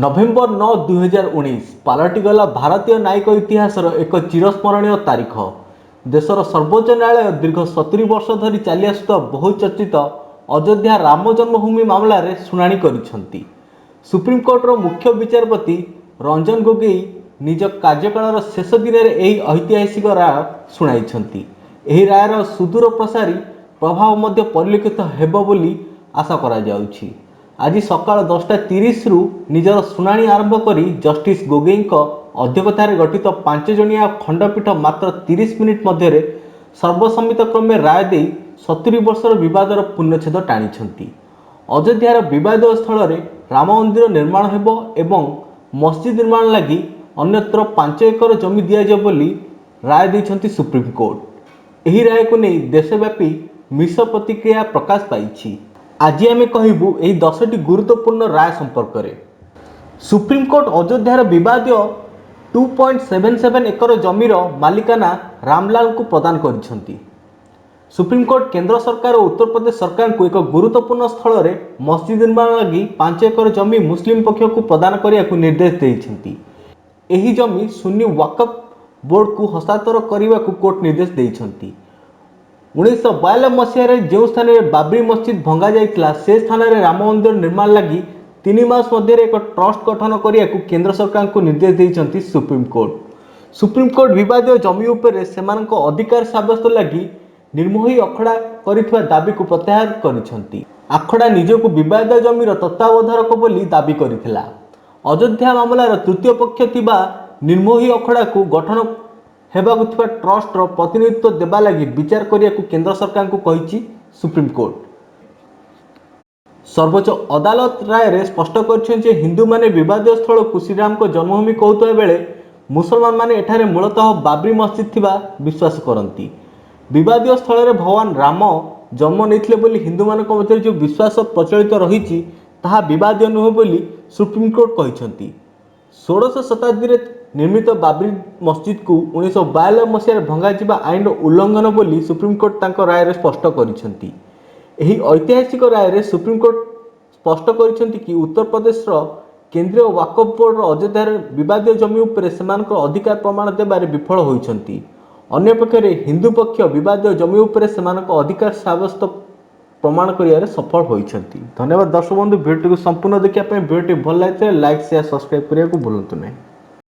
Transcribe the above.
November 9, 2019 ପାଲଟିଗଲା ଭାରତୀୟ ନ୍ୟାୟିକ ଇତିହାସର ଏକ ଚିରସ୍ମରଣୀୟ ତାରିଖ। ଦେଶର ସର୍ବୋଚ୍ଚ ନ୍ୟାୟାଳୟ ଦୀର୍ଘ 70 ବର୍ଷ ଧରି ଚାଲିଆସୁଥିବା ବହୁଚର୍ଚ୍ଚିତ ଅଯୋଧ୍ୟା ରାମ ଜନ୍ମଭୂମି ମାମଲାରେ ଶୁଣାଣି କରିଛନ୍ତି। ସୁପ୍ରିମକୋର୍ଟର ମୁଖ୍ୟ ବିଚାରପତି ରଞ୍ଜନ ଗୋଗୋଇ ନିଜ କାର୍ଯ୍ୟକାଳର ଶେଷ ଦିନରେ ଏହି ଐତିହାସିକ ରାୟ ଶୁଣାଇଛନ୍ତି। ଏହି ରାୟର ସୁଦୂର ପ୍ରସାରୀ ପ୍ରଭାବ ମଧ୍ୟ ପରିଲକ୍ଷିତ ହେବ ବୋଲି ଆଶା କରାଯାଉଛି। ଆଜି ସକାଳ 10:30ରୁ ନିଜର ଶୁଣାଣି ଆରମ୍ଭ କରି ଜଷ୍ଟିସ୍ ଗୋଗୋଇଙ୍କ ଅଧ୍ୟକ୍ଷତାରେ ଗଠିତ 5 ଜଣିଆ ଖଣ୍ଡପୀଠ ମାତ୍ର 30 ମିନିଟ୍ ମଧ୍ୟରେ ସର୍ବସମ୍ମତି କ୍ରମେ ରାୟ ଦେଇ 70 ବର୍ଷର ବିବାଦର ପୂର୍ଣ୍ଣଚ୍ଛେଦ ଟାଣିଛନ୍ତି। ଅଯୋଧ୍ୟାର ବିବାଦୀୟ ସ୍ଥଳରେ ରାମ ମନ୍ଦିର ନିର୍ମାଣ ହେବ ଏବଂ ମସଜିଦ ନିର୍ମାଣ ଲାଗି ଅନ୍ୟତ୍ର 5 ଏକର ଜମି ଦିଆଯିବ ବୋଲି ରାୟ ଦେଇଛନ୍ତି ସୁପ୍ରିମକୋର୍ଟ। ଏହି ରାୟକୁ ନେଇ ଦେଶବ୍ୟାପୀ ମିଶ୍ର ପ୍ରତିକ୍ରିୟା ପ୍ରକାଶ ପାଇଛି। ଆଜି ଆମେ କହିବୁ ଏହି 10ଟି ଗୁରୁତ୍ୱପୂର୍ଣ୍ଣ ରାୟ ସମ୍ପର୍କରେ। ସୁପ୍ରିମକୋର୍ଟ ଅଯୋଧ୍ୟାର ବିବାଦୀୟ 2.77 ଏକର ଜମିର ମାଲିକାନା ରାମଲାଲଙ୍କୁ ପ୍ରଦାନ କରିଛନ୍ତି। ସୁପ୍ରିମକୋର୍ଟ କେନ୍ଦ୍ର ସରକାର ଓ ଉତ୍ତରପ୍ରଦେଶ ସରକାରଙ୍କୁ ଏକ ଗୁରୁତ୍ୱପୂର୍ଣ୍ଣ ସ୍ଥଳରେ ମସଜିଦ ନିର୍ମାଣ ଲାଗି 5 ଏକର ଜମି ମୁସଲିମ ପକ୍ଷକୁ ପ୍ରଦାନ କରିବାକୁ ନିର୍ଦ୍ଦେଶ ଦେଇଛନ୍ତି। ଏହି ଜମି ସୁନ୍ନି ୱାକଫ ବୋର୍ଡକୁ ହସ୍ତାନ୍ତର କରିବାକୁ କୋର୍ଟ ନିର୍ଦ୍ଦେଶ ଦେଇଛନ୍ତି। 1992 ମସିହାରେ ଯେଉଁ ସ୍ଥାନରେ ବାବ୍ରି ମସଜିଦ ଭଙ୍ଗାଯାଇଥିଲା, ସେ ସ୍ଥାନରେ ରାମ ମନ୍ଦିର ନିର୍ମାଣ ଲାଗି 3 ମାସ ମଧ୍ୟରେ ଏକ ଟ୍ରଷ୍ଟ ଗଠନ କରିବାକୁ କେନ୍ଦ୍ର ସରକାରଙ୍କୁ ନିର୍ଦ୍ଦେଶ ଦେଇଛନ୍ତି ସୁପ୍ରିମକୋର୍ଟ। ସୁପ୍ରିମକୋର୍ଟ ବିବାଦୀୟ ଜମି ଉପରେ ସେମାନଙ୍କ ଅଧିକାର ସାବ୍ୟସ୍ତ ଲାଗି ନିର୍ମୋହୀ ଅଖଡ଼ା କରିଥିବା ଦାବିକୁ ପ୍ରତ୍ୟାହାର କରିଛନ୍ତି। ଆଖଡ଼ା ନିଜକୁ ବିବାଦୀୟ ଜମିର ତତ୍ତ୍ୱାବଧାରକ ବୋଲି ଦାବି କରିଥିଲା। ଅଯୋଧ୍ୟା ମାମଲାର ତୃତୀୟ ପକ୍ଷ ଥିବା ନିର୍ମୋହୀ ଅଖଡ଼ାକୁ ଗଠନ ହେବାକୁ ଥିବା ଟ୍ରଷ୍ଟର ପ୍ରତିନିଧିତ୍ୱ ଦେବା ଲାଗି ବିଚାର କରିବାକୁ କେନ୍ଦ୍ର ସରକାରଙ୍କୁ କହିଛି ସୁପ୍ରିମକୋର୍ଟ। ସର୍ବୋଚ୍ଚ ଅଦାଲତ ରାୟରେ ସ୍ପଷ୍ଟ କରିଛନ୍ତି ଯେ ହିନ୍ଦୁମାନେ ବିବାଦୀୟ ସ୍ଥଳକୁ ଶ୍ରୀରାମଙ୍କ ଜନ୍ମଭୂମି କହୁଥିବା ବେଳେ ମୁସଲମାନମାନେ ଏଠାରେ ମୂଳତଃ ବାବ୍ରି ମସଜିଦ ଥିବା ବିଶ୍ୱାସ କରନ୍ତି। ବିବାଦୀୟ ସ୍ଥଳରେ ଭଗବାନ ରାମ ଜନ୍ମ ନେଇଥିଲେ ବୋଲି ହିନ୍ଦୁମାନଙ୍କ ମଧ୍ୟରେ ଯେଉଁ ବିଶ୍ୱାସ ପ୍ରଚଳିତ ରହିଛି, ତାହା ବିବାଦୀୟ ନୁହେଁ ବୋଲି ସୁପ୍ରିମକୋର୍ଟ କହିଛନ୍ତି। ଷୋଡ଼ଶ ଶତାବ୍ଦୀରେ ନିର୍ମିତ ବାବ୍ରି ମସଜିଦକୁ 1992 ମସିହାରେ ଭଙ୍ଗାଯିବା ଆଇନର ଉଲ୍ଲଂଘନ ବୋଲି ସୁପ୍ରିମକୋର୍ଟ ତାଙ୍କ ରାୟରେ ସ୍ପଷ୍ଟ କରିଛନ୍ତି। ଏହି ଐତିହାସିକ ରାୟରେ ସୁପ୍ରିମକୋର୍ଟ ସ୍ପଷ୍ଟ କରିଛନ୍ତି କି ଉତ୍ତରପ୍ରଦେଶର କେନ୍ଦ୍ରୀୟ ୱାକଫ ବୋର୍ଡର ଅଯୋଧ୍ୟାର ବିବାଦୀୟ ଜମି ଉପରେ ସେମାନଙ୍କର ଅଧିକାର ପ୍ରମାଣ ଦେବାରେ ବିଫଳ ହୋଇଛନ୍ତି। ଅନ୍ୟପକ୍ଷରେ ହିନ୍ଦୁ ପକ୍ଷ ବିବାଦୀୟ ଜମି ଉପରେ ସେମାନଙ୍କ ଅଧିକାର ସାବ୍ୟସ୍ତ ପ୍ରମାଣ କରିବାରେ ସଫଳ ହୋଇଛନ୍ତି। ଧନ୍ୟବାଦ ଦର୍ଶକ ବନ୍ଧୁ, ଭିଡ଼ିଓଟିକୁ ସମ୍ପୂର୍ଣ୍ଣ ଦେଖିବା ପାଇଁ। ଭିଡ଼ିଓଟି ଭଲ ଲାଗିଥିଲେ ଲାଇକ୍, ସେୟାର, ସବସ୍କ୍ରାଇବ୍ କରିବାକୁ ଭୁଲନ୍ତୁ ନାହିଁ।